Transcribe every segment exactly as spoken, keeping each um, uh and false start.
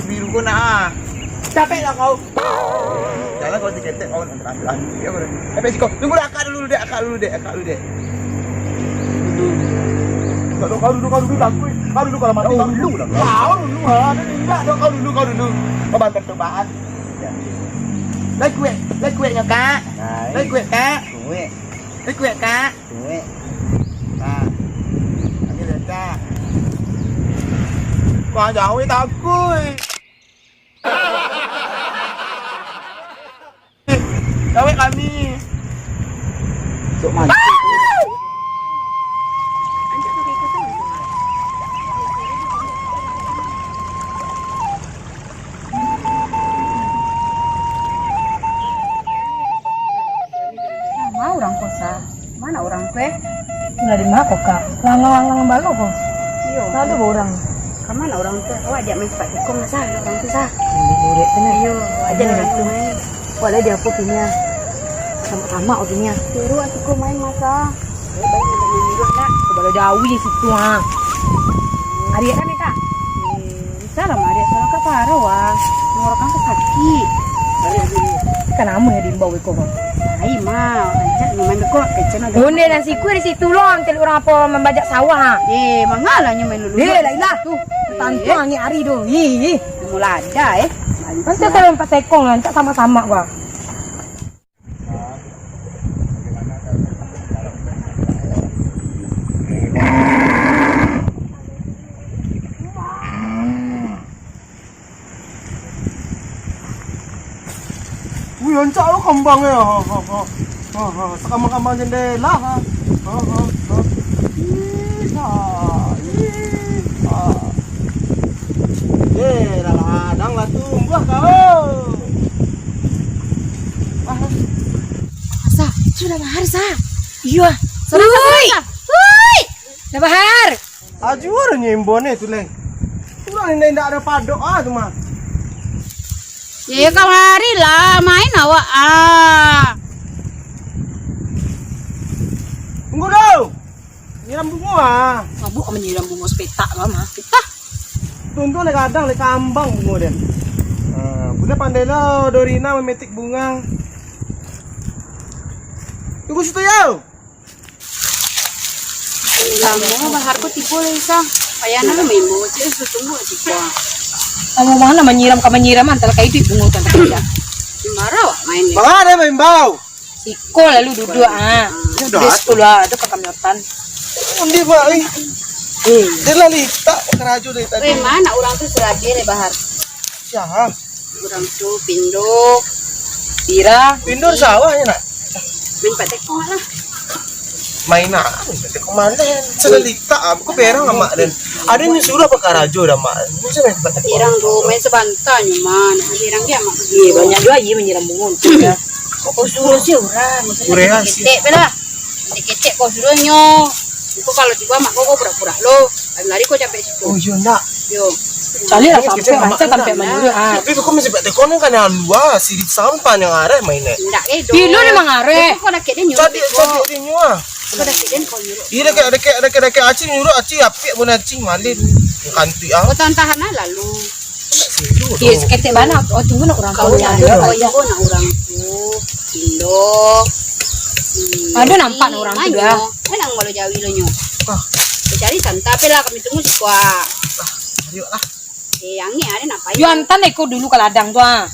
Biru ko nak. Capek lah kau. Jangan kau diketek kau nak ambil ambil dia kau. Capek siko. Tunggu lah, akak dulu dek, akak dulu dek, akak dulu dek. Dulu. Kau dulu, kau dulu, kau dulu, takut. Kau dulu kalau mati kau dulu. Kau dulu, ha. Dah, dah, kau dulu, kau dulu. Kau bantu cobaan. Lai kuek, lai kuek nyo, Kak. Lai kuek, Kak. Kuek. Lai kuek, Kak. Kuek. Kak. Kami lecak. Wah, jauh takut. Jauh kami. Sok mati. Ma urang ko, Sa? Mana urang ko, eh? Lah di ma ko, Kak? Langang-langang balo ko. Iyo. Lah ado urang. Ka mana urang ko? Awak ajak main sepak tikong lah, Sa. Urang tu, Sa. Murid tu, nah. Iyo, awak ajak urang tu main. Awak lah di apo piniah? Sama-sama apo piniah? Suruah siko main, masa. Eh, baik, nak main dulu, nak. Ko balo jauah di situ, ha. Ariak kan, Kak? Eh, Salah, Mak, Dek. Salah Kak Farah, wah. Tenggorokan Kak sakik. Kan amuah yang diimbau iko, Bang. Ai, Mak. Rancak nyo main beko. Kencang ado. Onde nan sikua di situ lo, antel urang apo mambajak sawah, ha? Eh, mangalah nyo main lulu. Eh, lah ilah. Tu, tantu angin ari tu. Ih, ih. Mula ada, eh. Nanti kalau empat tekong lah, nanti sama-sama gua. Wih, rancak lo kambang e. Ha, ha, ha. Ha, ha. Sakambang-kambang jendela. Ha. Ha, ha, ha. Ih, ha. Ih, ha. Eh, lah ladang lah tumbuah kau. Ah. Sa, sudah bahar, Sa. Iyo. Sudah, Sa, sudah, Sa. Hui! Sudah bahar. Ajuah nyo imbau e tu, Leng. Urang indak, indak ado padok ah tu mah. Yo, yo, kamari lah, main awak ah. Tunggu dulu. Nyiram bungo ah. Mabuk ka manyiram bungo sapetak lah mah. Pitah. Tuntung lai gadang, lai kambang bungo den. Ah, buliah pandai lah Dorina mametik bunga. Tunggu situ yo. Lamo bahar ko tibo lai, Sa. Payah nan maimbau, cek, tunggu tibo. Lamo bana manyiram ka manyiram, antah ka iduik bungo tu antah ka. Marah awak main ni. Manga ado maimbau? Siko lalu duduak, ha. Yo, dah. Di sekolah ado pakamiotan. Undi, Mak, eh. Eh. Dia lah litak karajo dari tadi. Weh, mana urang tu seragam lai bahar? Sia? Urang tu pindo. Pira? Pindo di sawah yo, Nak? Main pak tekong lah. Main nak? Main pak tekong malah. Sadalitak ah, bukan berang amak dan. Ado nan suruah bakarajo dah, Mak. Masa main pak tekong? Berang tu main sabanta nyo, Man. Berang dia, Mak. Iya, banyak juga iya manyiram bungo. Kau suruh si urang. Korea si. Ketek lah. Ketek-ketek kau suruh nyo. Engkau kalau tibo amak kau, kau purak-purak lo. Lari kau capek situ. Oh, iyo, ndak. Yo. Caliak lah, sampai rancak sampai manyiram, ah. Tapi kau masih buat tekong kan yang luar, si di sampah yang arah main eh. Ndak eh, do. Di lu memang arah. Kau dah kek dia nyuruh. Cadiak, cadiak dia nyuruh. Kau dah kek dia kau nyuruh. Iya, dah kek, dah kek, dah kek, dah kek, Acil nyuruh, Acil apik pun Acil malin. Kantuik ah. Kau tahan-tahan lah lalu. Iya, saketek bana. Oh, tunggu nak urang tu. Kau nak urang tu. Indo. Ado nampak nak urang tu dah. Manang balo jawi lo nyo. Ah. Cari santai lah, kami tunggu siko. Ah, ayo lah. Eh, angin ado nak payah. Yo, antan iko dulu ka ladang tu ah.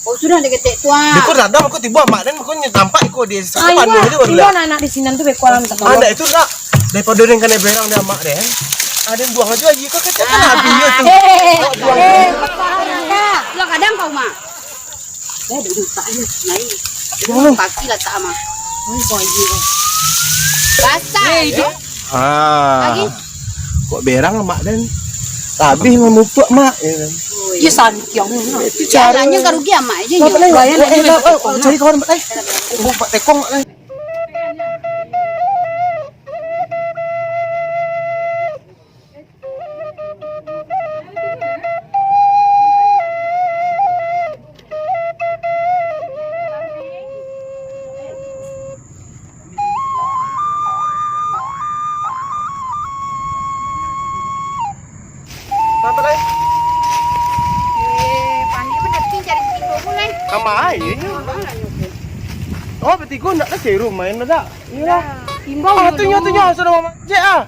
Oh, sudah deketek tu ah. Beko ladang, beko tibo amak dan beko nyo tampak iko di sampah tu baru lah. Anak di sinan tu beko alam tak tahu. Ada itu nak. Daripada den kanai berang di amak den. Ada buang aja lagi kau kecek kan habis tu. Eh, eh, eh. Yo, kadang kau mah. Eh, duduk tak aja. Naik. Kaki lah tak aman. Basah. Eh, itu. Ah. Lagi. Kok berang, Mak, dan? Habis mamupuk, Mak. Ya kan? Oh, iya. Ya, santiang. Itu caranya karugian, Mak, aja. Apa lagi? Cari kawan, Mak, eh. Mak, tekong, Mak, eh. Sama aja nyo. Oh, batigo ndak ka serum main dah. Iyolah. Imbau Ah, dulu. Tunyo, tunyo, sudah mamanjek ah.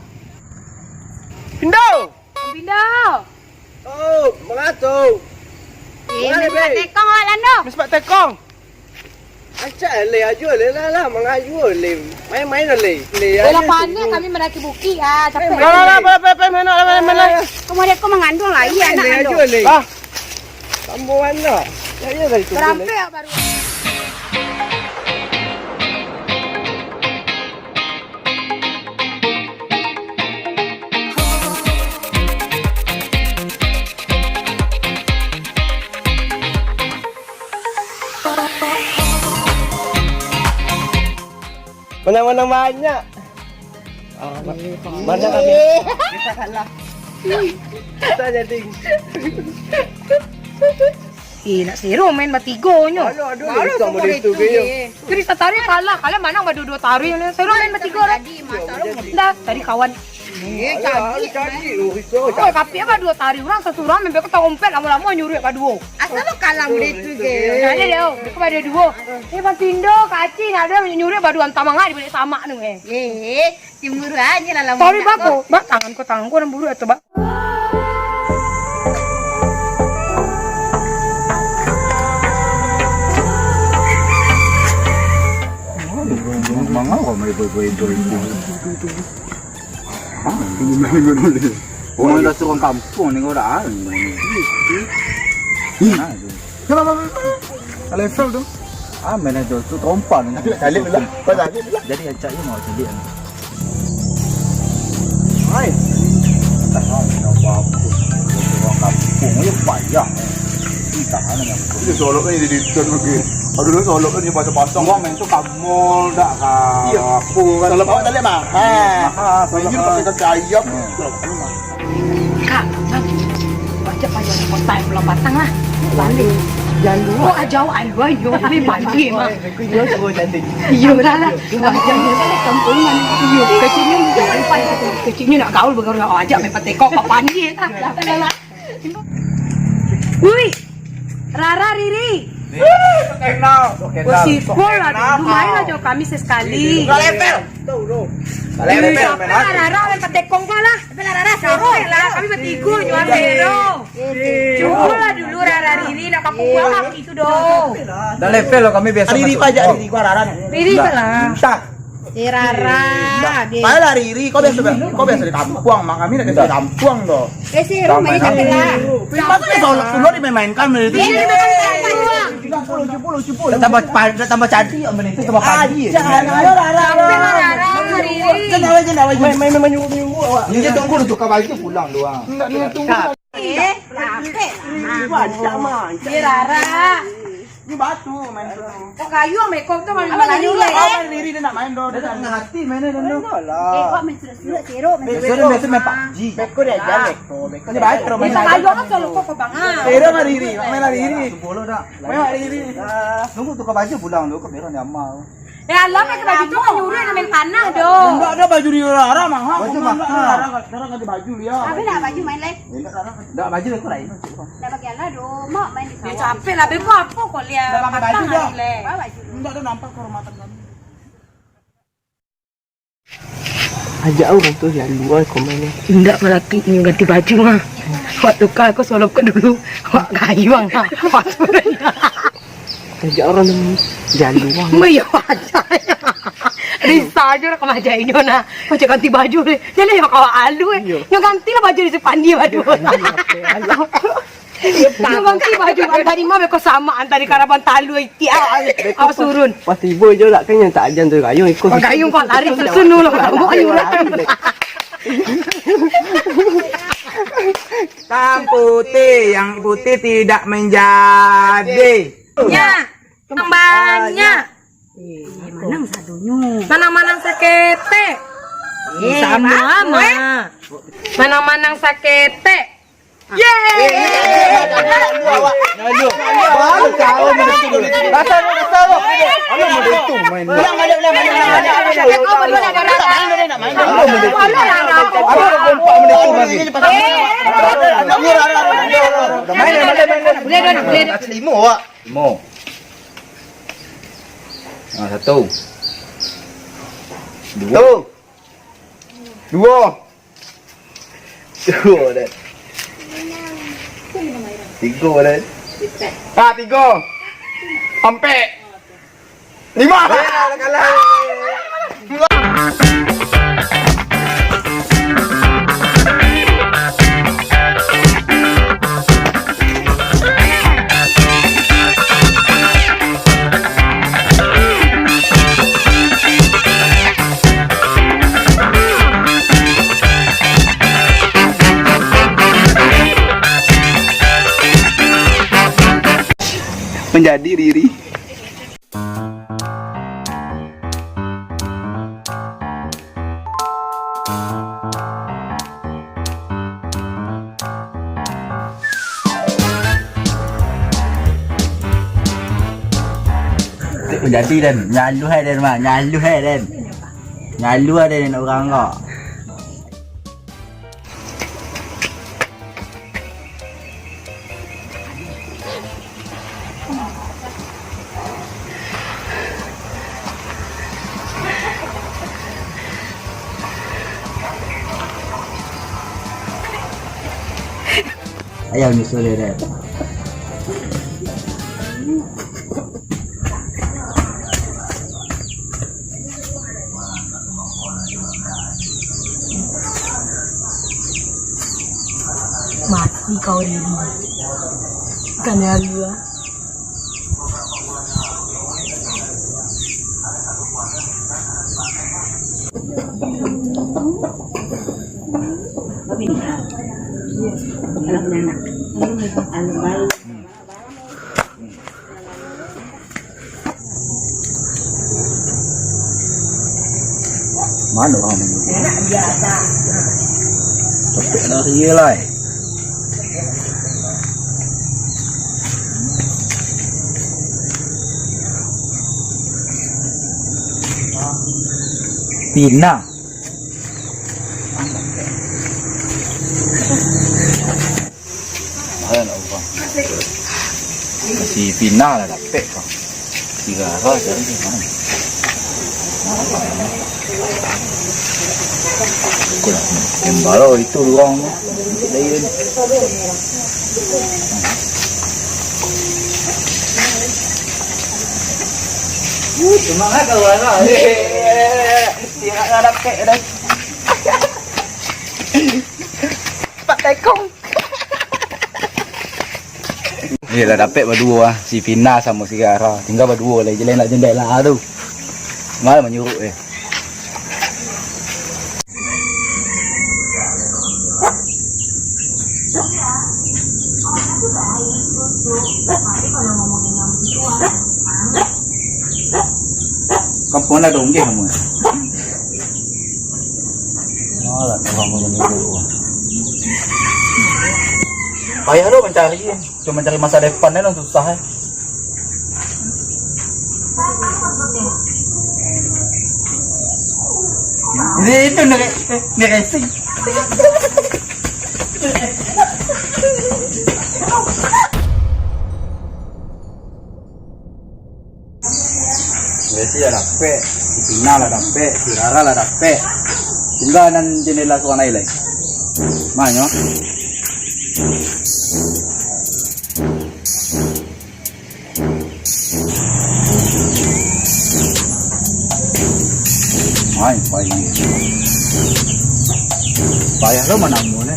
Pindo. Pindo. Oh, mangato. Eh, Mana, Miss Pat Beb? Tekong awak Lando. Miss Pat Tekong. Acak le, ajo le lah, lah, mangayo le. Main-main le. Le Bola ajo panas tu. Kami mendaki bukit ah, capek. Lah, lah, lah, boleh, boleh, boleh, main lah, main, main lah. Kau mau lihat kau mengandung lah, iya Main anak le, kandung. Ajo le. Ah. Tambuhan lah. Ya, ya, dari tu. Berampek baru. Manang-manang banyak. Ah, ma-, manang kami. Kita kalah. Kita jadi. Eh, nak seru main batigo nyo. Aduh, aduh, Baru hitam semua udah itu, itu, kayaknya. Jadi sataruih kalah, kalian manang baduo-duo taruih, seru main batigo lah. Jadi, masalah mau Dah, tadi kawan. Eh, Alah, jadi, alah, jadi. Oh, itu, Oh, tapi apa duo taruih, urang sasurang, sampai kau tahu ompet lamo-lamo nyuruh baduo. Asal lo kalah udah itu, ke? Ada dia, oh, dia kepada duo. Eh, Bang Tindo, Kak Acil, ada nyuruh baduo, antah mangai di balik samak tu, eh. Eh, cemburu aja lah, lama Taruih nak bako, kau. Bak, tangan kau, tangan kau, orang buruk atau bak? Mangau kau main boy-boy itu. Hah? Ini main boy-boy. Oh, Orang iya. Dah suruh kampung ni kau dah. Ih. Nah, tu. Kenapa? Level tu. Ah, manajer tu trompa ni. Salib lah. Kau salib lah. Jadi acak je mau salib. Hai. Entah mana bagus. Orang kampung je payah. Entah mana yang Ini solok kan jadi diskon lagi. Aduh, dulu solok kan dia pasang-pasang. Gua main tu ka mall dah, ka Iya. apa kan. Kalau bawa tali mahal. Mahal, Ini solok pakai kan. Kaki ayam. Hmm. Kalau ini mahal. Kak, Kak, baca payah kota yang pulang patang lah. Balik. Jangan lupa. Oh, jauh alu ayo. Ini pagi mah. Aku jual semua cantik. Iya lah lah. Jangan lupa kampung mana. Iya, kecilnya, kecilnya nak gaul, bergaul awak ajak main petekok, papan dia. Ui, Rara, Riri. Ih, sok kenal, sok kenal, Bos Ipul sok lah, kenal. Lumayan lah jo kami sesekali. Gak level. Gak level, Ih, men, capek lah, aku. Rara, main petekong kau lah. Capek lah, Rara, Capek seru. Lah, kami bertiga, Juan Hero. Cuba lah dulu, Rara, Riri, nak pakai uang lah begitu doh. Gak level lah, kami biasa Riri masuk. Aja, Riri, gua Rara nih. Riri Nah, salah. Entah. Eh, Rara, Nah, deh. Payahlah, Riri, kau biasa, kau biasa di kampuang, mak kami nak di kampuang tu. Eh, si Ruma ni Kampuang. Capek lah. Masa dia tolak tu, lo dimain-mainkan, Riri? Dia ni memang tak tahu. Tujuh puluh, tujuh puluh, tujuh puluh. Dah tambah pa-, dah tambah cantik, Amin, itu tambah pagi. Capek lah, Rara, Riri. Jangan awal, jangan awal. Main, main, main, main, nyuruh, nyuruh awak. Ni je tunggu dulu, tukar baju pulang doang. Enggak, dia tunggu. Eh, capek lah. Riri, Rara. Ni batu main tu. Kok kayu yang mekong tu main Abang lari, lari, eh? Abang lari, dia nak main doh, dia Dia tak nak ngerti mainnya, Dono. Main lah. Eh, kok main surat-surat, serok, main Biasa dia biasa main pabji. Beko dia aja, beko. Beko Ini dia baik, aja. Roma Dia tak main kayu lari. Apa selalu kok, kok, Bang, ah? Serok main Riri, main Riri. Bola dah. Main Riri. Tunggu tukar baju pulang tu, kau berak ni amal. Eh, alah, pakai baju tu kan nyuruh nak main tanah doh. Enggak ada baju di Rara, mahal. Baju mahal. Rara, Rara ganti baju dia. Habis nak baju main, Lek? Enggak, Rara. Enggak, baju aku lain. Dah bagi alah doh, mak main di Dia sawah. Capek lah, beko apa kau lihat? Dah pakai baju Patang dah. Hari, Lek. Bawa baju dulu. Enggak ada nampak kehormatan kami. Ajak urang tu lalu ai komen ni. Indak malaki inyo ganti baju ha. Wak tukar ko solop ko dulu. Wak gayuang ha. Wak turun. Ajak urang tu lalu ai. Mayo aja. Risa aja urang kamaja inyo nah. Macam ganti baju ni. Jadi yo kawa alu eh. Iyo. Nyo ganti lah baju di depan dia baju. Iyo, iyo, iyo. Nyo ganti baju kan tadi mah beko sama antari karaban talu itiak awak surun. Pas tibo jo dak kan yang tak ajan tu gayung ikut. Oh, gayung kau tarik susun dulu. Hitam putih, yang putih tidak menjadi. Ya, yang banyak. Eh, manang sadonyo. Manang-manang saketek. Eh, sama, bagus, eh. Manang-manang saketek. Yeay! Baru tahu mana tu dulu. Rasa lu, rasa lu. Alah, mana tu main. Ulang balik, ulang balik, ulang balik. Kau berdua nak main, kau berdua nak main. Alah, mana tu? Alah, mana tu? Alah, kompak mana tu lagi. Main, main, main, main. Main, main, main. Boleh, boleh, boleh. Limo, Wak. Limo. Ah, satu. Dua. Duo. Duo, Den. Tigo, Den. Ah, tigo. Ampek. Lima. Eh, kalah. Manjadi diri. Manjadi, Den. Nyaluah ai, Den, mah. Nyaluah ai, Den. Nyaluah ai, Den, urang ko. Ayam ni sudah ada. Mati kau, Riri. Ikan lalu ah. Mano urang manyuruah? Capek lah, iyo lah. Pinang. Masih pinang lah dapek ko. Sigara cari di mano? Itulah, yang baru itu urang tu. Cuma kan kau lah. Tidak ada dapek dah. Pak Tekong. Eh, lah dapek baduo ah, si Pina samo si Gara. Tingga baduo lai, je lai nak jendek lah tu. Malah manyuruk eh. Kampung lah dong, geh kamu. Alah, urang pun manyuruh. Payah lo mancari, cuma mancari masa depan aja lah susah eh. Ini itu nere-, neresing. Besi lah dapek, si Pina lah dapek, si Rara lah dapek. Tingga nan jendela surang lai lai. Manyo? Ai, payah. Payah lo manamu ni.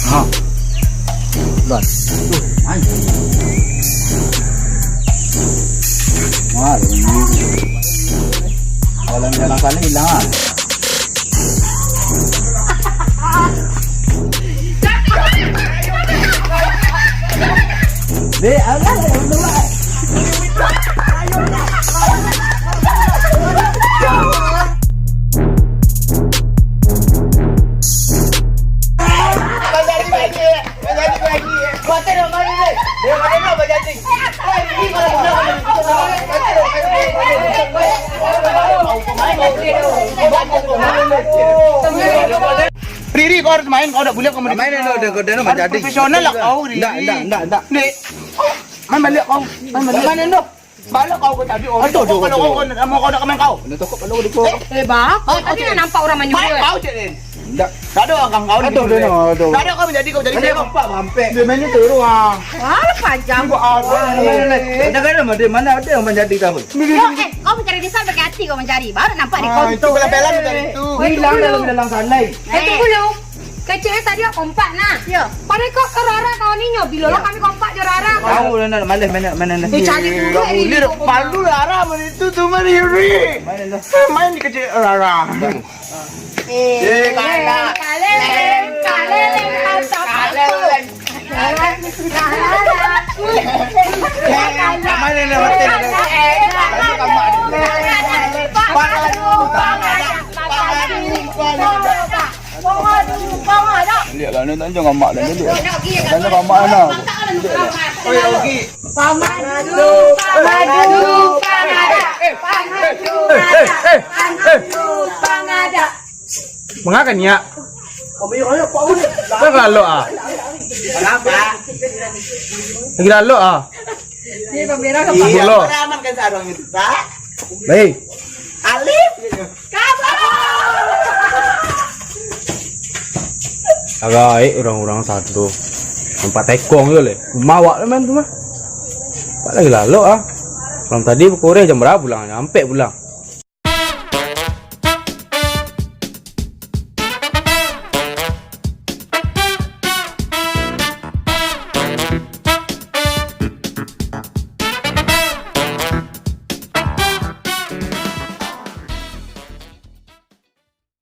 Ha. Dah. Tuh, anjing. Wah, ini. Kalau jalan sana hilang ah. Dek, alah, alah, alah. Kau harus main, kau dak buliah kau main. Main dulu, dah, kau dah nama jadi. Profesional lah kau, Riri. Ndak, ndak, ndak, ndak. Dek. Main baliak kau. Main baliak. Main dulu. Baliak kau, kau tadi. Oh, aduh, aduh, kau kalau aduh, kau, aduh. Kau, kau, kau, kau dah main kau. Ndak tokok kalau di kau. Eh, eh, bah, kau tadi nampak orang manyuruh. Main kau, Cik Rin. Ndak. Tak ada orang kau ni. Aduh, aduh, aduh. Tak ada kau menjadi, kau jadi. Ada kompak mampek. Dia main itu doang. Alah, panjang. Buat apa? Mana, mana, mana? Kadang-kadang ada, mana ada yang menjadi kau? Yo, eh, kau mencari Rizal pakai hati kau mencari. Baru nampak di kau tu. Ah, itu film-film macam itu. Hilang dalam, dalam sana. Eh, tunggu lu. Kecil tadi awak kompak nah. Ya. Padahal kau ke Rara kawan ninyo. Bilo lah kami kompak jo Rara. Tahu lah nak malas mana, mana, mana. Eh, cari dulu, eh, Riri, Riri, kau kompak. Malu lah Rara mana itu tu, mari, Riri. Mana lah? Eh, main di kecil Rara. Eh, kalah. Kaleleng, kaleleng, kaleleng. Mana ni hotel ni? Tadi kamak ni. Pangadu, pangadu, pangadu, pangadu. Lihat lah, ni tanjung kamak dah jadi. Tanjung kamak dah. Oi, Ogi. Pangadu, pangadu, pangadu. Pangadu, pangadu, pangadu. Mangakan nyak? Kan lalok ah. Kenapa? Lagi lalok ah. Iya, Bang Bera. Aman kan sarung itu, Pak? Baik. Alif. Kabar. Agak urang-urang satu. Nampak tekong tu leh. Mawak lah main tu mah. Pak lagi lalok ah. Malam tadi pukul jam berapa pulang? Jam ampek pulang.